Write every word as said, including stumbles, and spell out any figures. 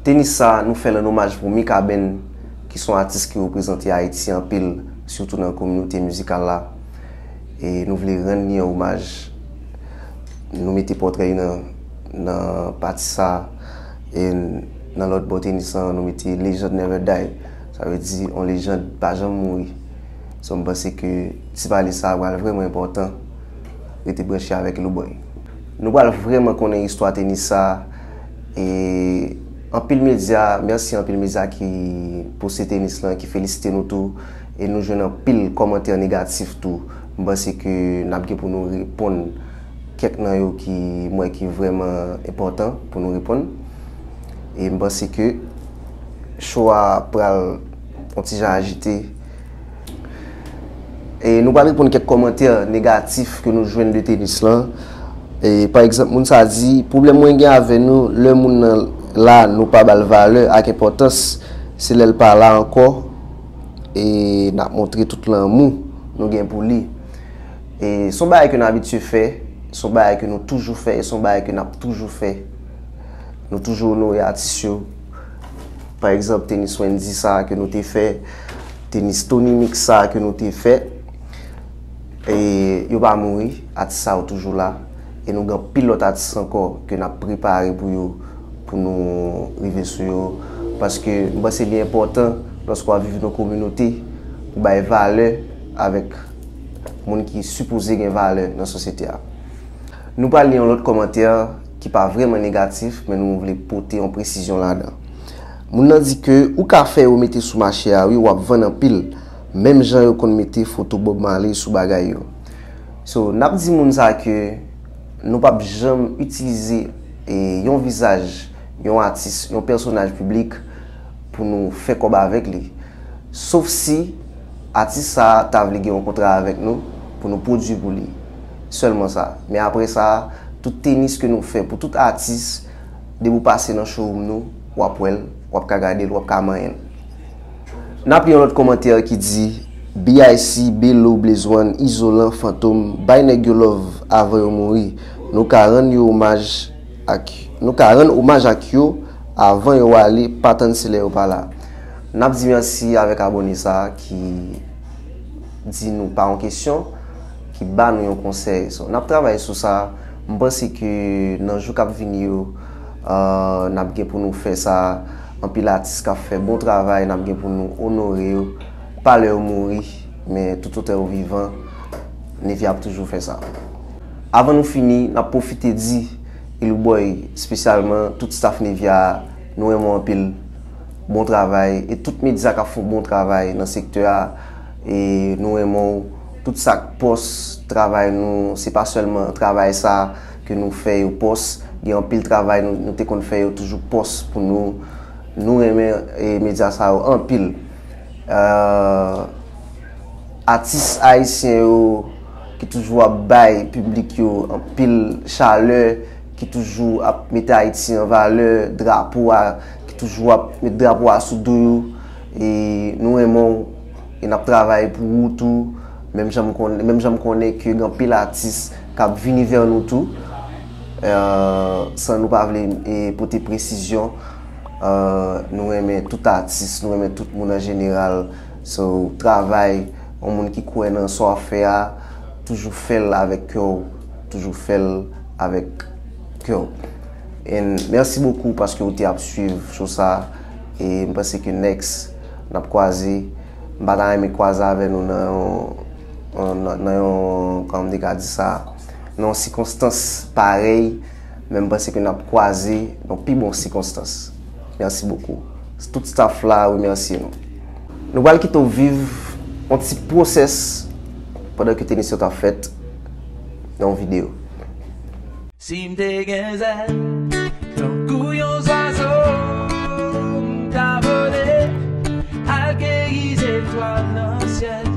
Tenis sa, nou fè l an omaj pou Mikaben, ki se yon atis ki reprezante Ayiti anpil, sitou nan kominote mizikal la. E nou vle rann li yon omaj. Nou mete pòtrè li nan, nan pati sa. E nan lòt bò tenis lan, nou mete Legend Never Die. Sa vle di, yon lejann pa janm mouri. So, m panse ke ti pale sa a pral vrèman enpòtan. Rete branche avèk Eloubwoy. Nou pral vrèman konnen istwa tenis sa a. E anpil medya, mèsi anpil medya ki poste tenis lan, ki felisite nou tou. E nou jwenn anpil kòmantè negatif tou. M panse ke n ap gen pou nou reponn kèk nan yo ki m wè ki vrèman enpòtan pou nou reponn. E m panse ke cho a pral yon ti jan ajite. E nou pral reponn kèk kòmantè negatif ke nou jwenn de tenis lan. E pa egzanp, moun sa di, pwoblèm mwen gen avè nou, lè moun nan la, nou pa ba l valè ak enpòtans, se lè l pa la ankò, e n ap montre tout lanmou nou gen pou li. E se yon bagay ke n abitye fè, se yon bagay ke nou toujou fè, e se yon bagay ke n ap toujou fè. Nou toujou onore atis yo. Pa egzanp, tenis Wendyy sa a ke nou te fè, tenis Tony Mix sa a ke nou te fè. E yo pa mouri, atis sa yo toujou la. E nou gen anpil lòt atis ankò ke n ap prepare pou yo, pou nou rive sou yo. Paske m panse li enpòtan, lòske w ap viv nan kominote, pou bay valè avèk moun ki sipoze gen valè nan sosyete a. Nou pral li yon lòt kòmantè ki pa vrèman negatif, men nou vle pote yon presizyon ladan. Moun nan di ke ou ka fè yo mete sou mache a wi, w ap vann anpil, menm jan yo konn mete foto Bob Marley sou bagay yo. So, n ap di moun sa ke nou p ap janm itilize, e, yon vizaj, yon atis, yon pèsonaj piblik pou nou fè kòb avèk li. Sof si atis sa a ta vle gen yon kontra avèk nou pou nou pwodui pou li. Sèlman sa. Men apre sa, tout tenis ke nou fè pou tout atis, depi w pase nan showroom nou, w ap wè l, w ap ka gade l, w ap ka manyen l. N ap li yon lòt kòmantè ki di, B I C, Belo, Blaze One, Izolan, Fantom, bay nèg yo love avan yo mouri. Nou ka rann yo omaj ak, nou ka rann omaj ak yo avan yo ale, pa tann se lè yo pa la. N ap di mèsi avèk abòne sa a ki di nou pa yon kesyon, ki ba nou yon konsèy. So, n ap travay sou sa. M panse ke nan jou k ap vini yo, euh, n ap gen pou nou fè sa. Anpil atis k ap fè bon travay, n ap gen pou nou onore yo. Pa lè yo mouri, men toutotan yo vivan, Nevia ap toujou fè sa. Avan nou fini, n ap pwofite di Eloubwoy, espesyalman tout staff Nevia, nou renmen w anpil. Bon travay. E tout medya k ap fè yon bon travay nan sektè a, e nou renmen w. Tout sa k pòs travay nou, se pa sèlman travay sa ke nou fè yo pòs. Gen anpil travay nou, nou te konn fè yo toujou pòs pou nou. Nou renmen, e, medya sa yo anpil. Euh, atis ayisyen yo ki toujou ap bay piblik yo anpil chalè, ki toujou ap mete Ayiti an valè, drapo a, ki toujou ap met drapo a sou do yo. E nou renmen w, e n ap travay pou ou tou. Menm jan m konnen, menm jan m konnen ke gen anpil atis k ap vini vè nou tou. Euh, san nou pa vle, e, pote presizyon, euh, nou renmen tout atis, nou renmen tout moun an jeneral. So, travay, yon moun ki kwè nan sa w ap fè a, toujou fè l avèk kè w, toujou fè l avèk kè w. And mèsi bokou paske w te ap swiv show sa, e m panse ke next, n ap kwaze. M pa ta renmen kwaze avè nou nan yon, nan, nan yon, kòman m te ka di sa, nan yon sikonstans parèy, men m panse ke n ap kwaze nan pi bon sikonstans. Mèsi bokou. Tout staff la remèsye nou. Nou pral kite w viv yon ti pwosès pandan ke tenis yo t ap fèt nan yon videyo. Si m te gen zèl, tankou yon zwazo, m ta vole, al keyi zetwal nan syèl.